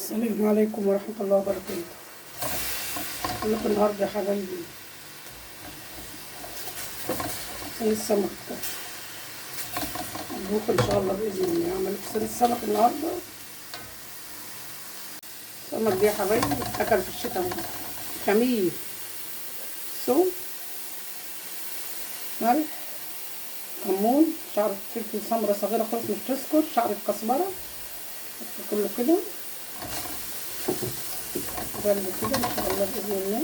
السلام عليكم ورحمة الله وبركاته. لكم النهاردة يا حبايبي صينية السمك مبروك ان شاء الله بإذن الله. هعمل لكم صينية السمك النهاردة. السمك دي يا حبايبي بتتاكل في الشتاء، خميس، ثوم، ملح، كمون، شعرة فلفل سمرة صغيرة خالص مش تسكر، شعرة كزبرة، كله كده جنب كده ان شاء الله باذن الله.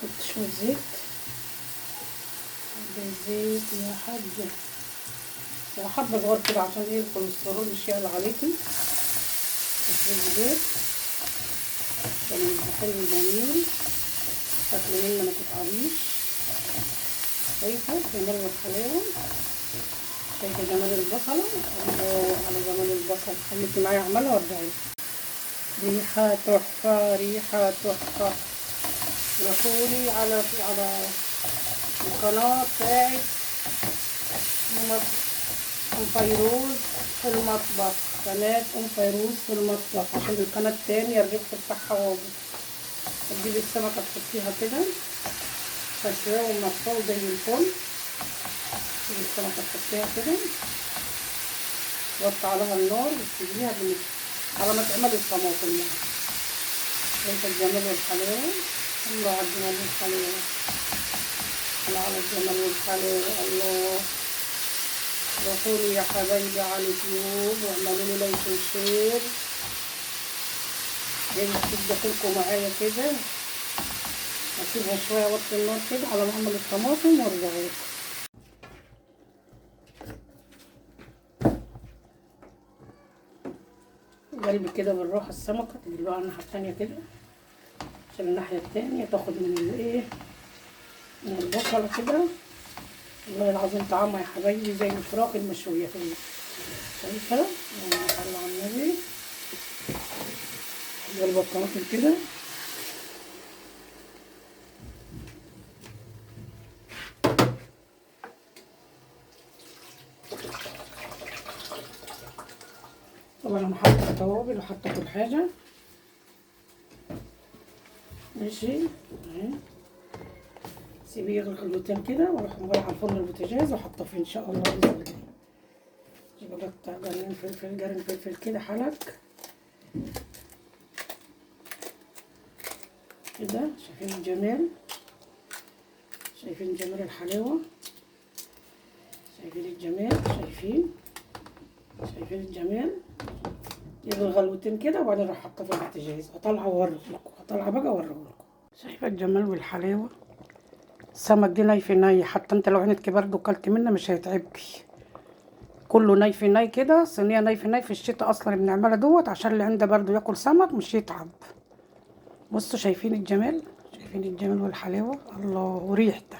نحط شوية زيت، حبة زيت يا حاجة، وحبة صغيرة كده عشان ايه الكوليسترول مش يعلى عليكي. زيت عشان يبقى حلو جميل، تاكلي منه ما تتعبيش. شايفة جمال والحلاوة، شايفة جمال البصلة، الله على جمال البصل. خليكي معايا اعملها وارجعي. ريحة تحفة، ريحة تحفة. روحولي على القناة بتاعت أم فيروز في المطبخ، قناة أم فيروز في المطبخ، عشان القناة التانية الربح بتاعها واضح. تجيبي السمكة تحطيها كده فشوية ومنفوه زي الفل. تجيبي السمكة تحطيها كده، توطي عليها النار وتسيبيها على ما تعملي الطماطم يعني. شايفة الجمال والحلاوة، الله على الجمال والحلاوة، الله على الجمال والحلاوة، الله. روحولي يا حبايبي على اليوتيوب واعملوا لي like و share. تدخلكم معايا كده، هسيبها شوية اوطي النار كده على ما اعمل الطماطم وارجع لكم. قلبي كده بالراحة السمكة، تجيبها على الناحية التانية كده عشان الناحية التانية تاخد من الايه، من البصله كده. والله العظيم طعمها يا حبايبي زي الفراخ المشويه في البيت. شايفه؟ اللهم صل على النبي. قلب الطماطم كده، طبعا انا حاطه التوابل وحاطه كل حاجة ماشي اهي. سيبيه يغلي غلوتين كده واروح مولعه على الفرن البوتاجاز وحاطه فيه ان شاء الله باذن الله. اجيب اقطع قرنين فلفل، قرن فلفل كده حلق كده. شايفين الجمال، شايفين جمال الحلاوة، شايفين الجمال، شايفين الجمال. يغلي غلوتين كده وبعدين اروح حاطه في البوتاجاز. هطلعه واوريهولكم، هطلعه بقى اوريهولكم. شايفه الجمال والحلاوه. السمك دي ني في ني، حتى انت لو عينك برده وكلت منه مش هيتعبكي. كله ني في ني كده، صينية ني في ني. في الشتاء اصلا بنعملها دوت عشان اللي عنده برده ياكل سمك مش يتعب. بصوا شايفين الجمال، شايفين الجمال والحلاوه، الله. وريحته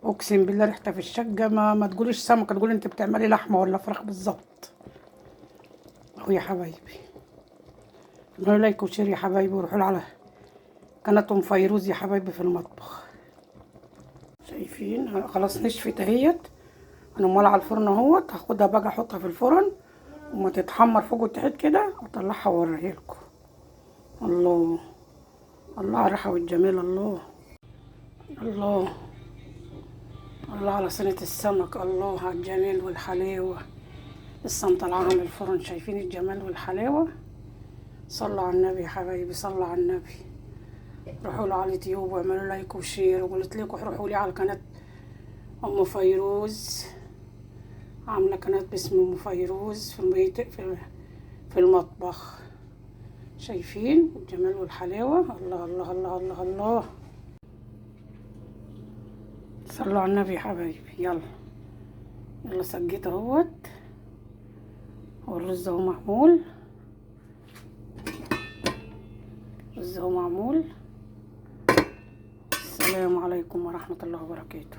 اقسم بالله ريحته في الشقة ما تقوليش سمك، تقولي انت بتعملي لحمه ولا فراخ بالظبط. اهو يا حبايبي، اعملوا like و share يا حبايبي، وروحوا على قناة ام فيروز يا حبايبي في المطبخ. شايفين خلاص نشفت اهيت. انا مولعه الفرن اهوت، هاخدها بقى احطها في الفرن وما تتحمر فوق وتحت كده اطلعها واوريها لكم. الله الله على الريحة والجمال، الله الله الله على صينية السمك، الله على الجمال والحلاوه. لسه مطلعاها من الفرن. شايفين الجمال والحلاوه. صلوا على النبي يا حبايبي، صلوا على النبي. روحوا له على اليوتيوب واعملوا like و share. وقلت لكم روحوا لي على قناة ام فيروز، عامله قناة باسم ام فيروز في البيت في المطبخ. شايفين الجمال والحلاوه، الله الله الله الله الله. صلوا على النبي يا حبايبي. يلا يلا سجيت اهوت، والرز اهو معمول، الرز اهو معمول. السلام عليكم ورحمة الله وبركاته.